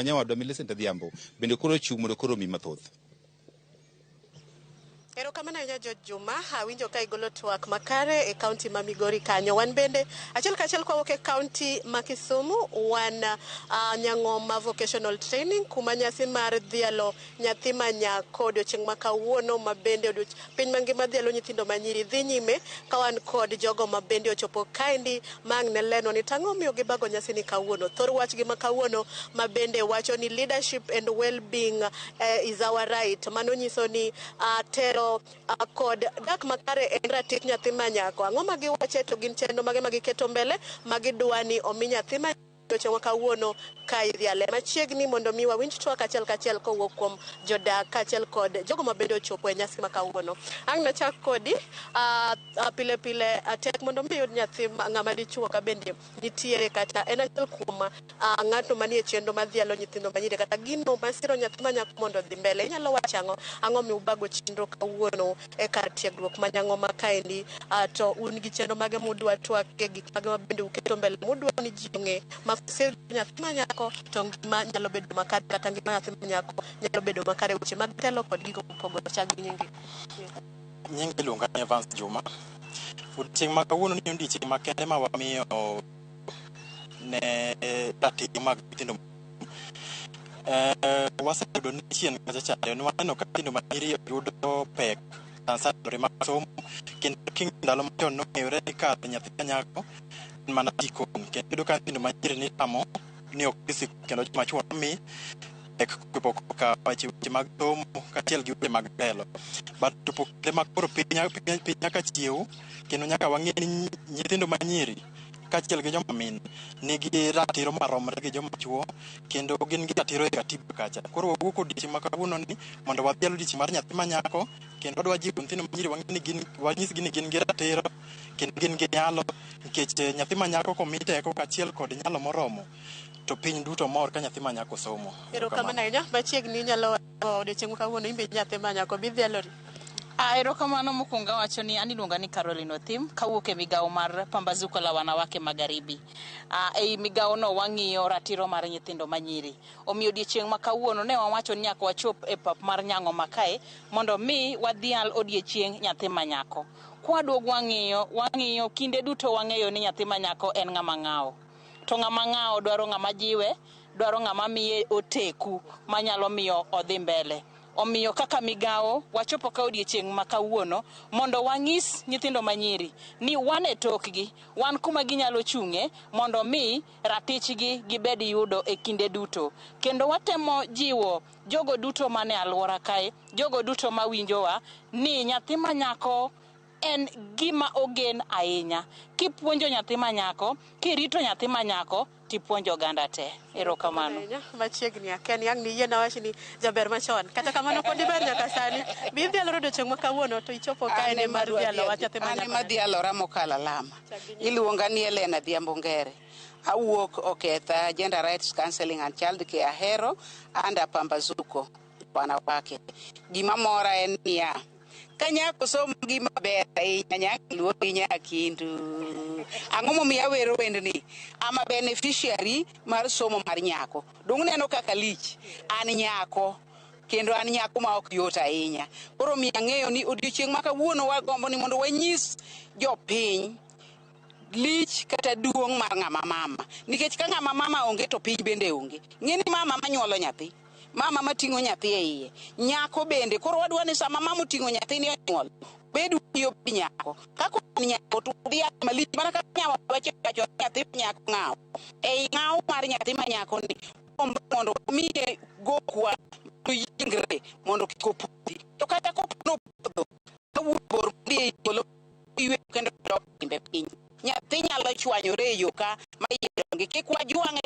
Nyawadwa Millicent Adhiambo bende koro ochung' mondo koro omi mathoth. Erokamano ahinya, George Juma. Awinjo ka igolo twak makare e kaunti ma Migori kanyo. Wan bende achiel kachiel kwawuok e kaunti ma Kisumu, wan Nyang'oma Vocational Training, kuma nyasi mar dhialo nyathi ma nyako odiochieng' ma kawuono, ma bende piny mangima dhialo nyithindo manyiri, dhi nyime, ka wan kod jogo ma bende ochopo kaendi ma ang' ne lenwa ni tang'o omiyo gibago nyasi ni kawuono. Thor wachgi ma kawuono ma bende wacho ni "Leadership and well-being is our right". Mano nyiso ni telo kod dak makare en ratich nyathi ma nyako. Ang'o ma giwache, to gin chenro mage ma giketo mbele ma gidwa ni omi nyathi ma odiochieng' ma kawuono ka idhiale machiegni, mondo mi wawinj twak achiel kachiel kowuok kuom jodak kaachiel kod jogo ma bende ochopo e nyasi ma kawuono. Ang' nachak kodi. Pile pile tek mondo mi yud nyathi ng'ama dichuo ka bende nitiere kata en achiel kuom ng'atno manie chenro mar dhialo nyithindo manyiri, kata gino masiro nyathi ma nyako mondo odhi mbele. Inyalo wacho ang'o? Ang'o mi ubago chenro kawuono e kar tiegruok ma Nyang'oma kaendi? To un gi chenro mage mudwa twake, gik mage ma bende uketo mbele mudwa ni ji ong'e ma kosir nyathi ma nyako to ngima nyalo bedo makare, kata ngima nyathi ma nyako nyalo bedo makare, weche mag telo kod gigo mopogore? Chak gi nyingi. Nyinga iluonga ni Evans Juma. Odiochieng' ma kawuono ni odiochieng' makende ma wamiyo ne ratiro mag nyithindo. Waseyudo ni chien kacha chande ne waneno ka nyithindo manyiri yudo pek sana sana yore mag somo, kendo king'iyo ndalo machon nong'eyore ni kar nyathi ma nyako en mana jikon, kendo iyudo ka nyithindo manyiri nitamo ni ok dhi sikul, kendo joma chuo nomi pek kochopo korka weche mag somo kaachiel gi weche mag telo. But chopo kinde ma koro piny nyaka chiew, kendo nyaka wang'e ni nyithindo manyiri kaachiel gi joma mine nigi ratiro maromre gi joma chuo, kendo gin gi ratiro e katiba kacha. Koro wawuok odiochieng' ma kawuono ni mondo wadhial odiochieng' mar nyathi ma nyako, kendo wadwa jiwo nyithindo manyiri, wang'e ni gin, wanyisgi ni gin gi ratiro kendo gin gi nyalo, nikech nyathi ma nyako komi teko kaachiel kod nyalo moromo, to piny duto mor ka nyathi ma nyako somo. Erokamano ahinya. Machiegni, inyalo wacho odiochieng' ma kawuono in be nyathi ma nyako bidhialori? Ah, erokamano. Mokwongo awacho ni an iluonga ni Caroline Othim, kawuok e migawo mar Pambazuko la Wanawake Magharibi. Ah, ei migawo no wang'iyo ratiro mar nyithindo manyiri. Omiyo odiechieng' ma kawuono ne wawacho ni nyaka wachop e pap mar Nyang'oma kae mondo mi wadhial odiechieng' nyathi ma nyako. Kwaduogo wang'iyo kinde duto wang'eyo ni nyathi ma nyako en ng'ama ng'awo. To ng'ama ng'awo dwaro ng'ama jiwe, dwaro ng'ama miye oteku manyalo miyo odhi mbele. Omiyo kaka migawo wachopo ka odiechieng' ma kawuono mondo wang'is nyithindo manyiri ni wan e tokgi, wan kuma ginyalo chung'e mondo mi ratichgi gibed yudo e kinde duto. Kendo watemo jiwo jogo duto mane alwora kae, jogo duto mawinjowa, ni nyathi ma nyako en gima ogen ahinya. Kipuonjo nyathi ma nyako, kirito nyathi ma nyako, tipuonjo oganda te. Erokamano. Ahinya. Machiegni, akia ni ang' niyiena awach ni jaber machon, kata kamano pod iber nyaka sani. Bi idhialore odiochieng' ma kawuono to ichopo kae ne mar dhialo wach nyathi ma An nyako? ema dhialora mokalo alama. Iluonga ni Elena Adhiambo Ngere. Awuok Oketha Gender Rights Counseling and Child Care Ahero under Pambazuko Wanawake. Gima mora en niya, ka nyako somo gima ber ahinya, nyaka luori nyakindu. Ang'o momiyo awero wendni? I'm a beneficiary mar somo mar nyako. Dong' neno kaka lich. An nyako, kendo an nyako ma ok yot ahinya. Koro miyo ang'eyo ni odiochieng' ma kawuono wagombo ni mondo wanyis jopiny lich kata duong' mar ng'ama mama. Nikech ka ng'ama mama onge, to piny bende onge. Ng'e ni mama manyuolo nyathi, mama mating'o nyathi e iye, nyako bende. Koro wadwa ni sama mama oting'o nyathini onyuol, obed wuoyi, obed nyako. Kaka en nyako to odhi malich mana kaka nyawadwa cha wacho ni nyathi ma nyako ng'awo. Ei ng'awo mar nyathi ma nyako ni, gombo mondo wamiye gokwa mondo oyiengre mondo kik opodhi. To kata kopo nopodho, kawuok bor modhi ei polo, yweyo kendo dok timbe piny. Nyathi nyalo chwanyore e yo ka ma iye dongi. Kik wajwang'e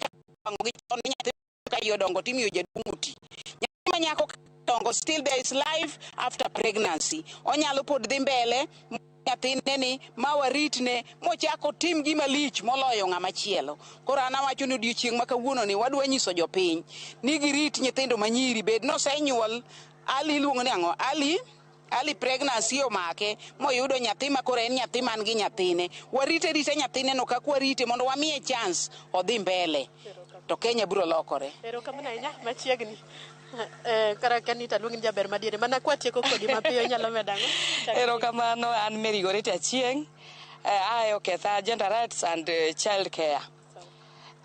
kaka gi chon ni nyathi ka iye odongo timiyo jaduong' oti. Nyathi ma nyako ka dongo, still there is life after pregnancy. Onyalo pod dhi mbele nyathine ni ma waritne mochak otim gima lich moloyo ng'ama chielo. Koro an awacho ni odiochieng' ma kawuono ni wadwa nyiso jopiny ni girit nyithindo manyiri, bed nosenyuol ali, iluongo ni ang'o, ali pregnancy omake moyudo nyathi ma koro en nyathi man gi nyathine, warite rita nyathine no kaka warite mondo wamiye chance odhi mbele. To Kenya biro lokore. Erokamano ahinya machiegni. Kara Kanita luongi ni jaber madiere. Mana kwatieko kodi mapiyo inyalo medo ang'o? Erokamano, an Mary Goreti Achieng', ae Oketha Gender Rights and Child Care.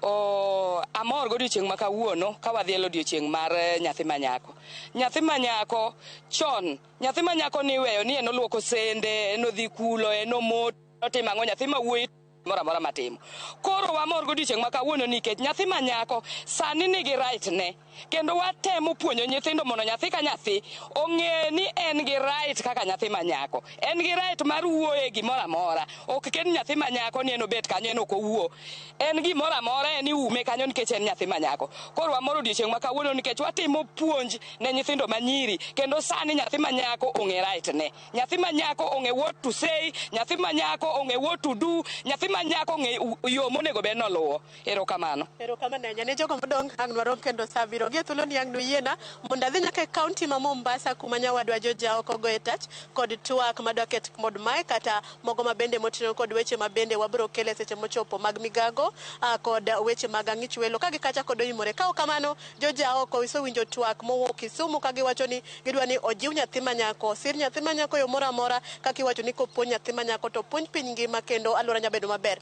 O, amor godiochieng' ma kawuono ka wadhialo odiochieng' mar nyathi manyako. Nyathi manyako chon, nyathi manyako niweyo ni en oluoko sende, en odhi kulo, en omoto, otimo ang'o, nyathi ma wuoyi moro amora matimo. Koro wamor godiochieng' ma kawuono nikech nyathi manyako sani nigi right ne. Kendo watemo puonjo nyithindo mondo nyathi ka nyathi ong'e ni en gi right kaka nyathi manyako. En gi right mar wuoyo e gimoro amora. Ok ket nyathi manyako ni en obet kanyo en ok owuo. En gimoro amora en iume kanyo nikech en nyathi manyako. Koro wamor odiochieng' ma kawuono nikech watimo puonj ne nyithindo manyiri kendo sani nyathi manyako ong'e right ne. Nyathi manyako ong'e what to say, nyathi manyako ong'e what to do, nyathi manyako ong'e yo monego bed noluwo. Erokamano. Erokamano ahinya ne jogo modong' ang' nwarom kendo sa abiriyo. Gi e thuolo ni ang' nuyiena mondo adhi nyaka e kaunti ma Mombasa kuma nyawadwa Joja ok ogoye tach kod twak madwa ket mod mae kata mogo mabende moting'o kod weche mabende wabiro kelo e seche mochopo mag migago kod weche mag ang'ich welo ka gikacha kod oimore. Ka ok kamano, Joja oko isewinjo twak mowuok Kisumu ka giwacho ni gidwa ni ojiw nyathi manyako, sir nyathi manyako e yo moro amora kaka iwacho ni kopuonj nyathi manyako to puonj piny ngima kendo alwora nyalo bedo maber.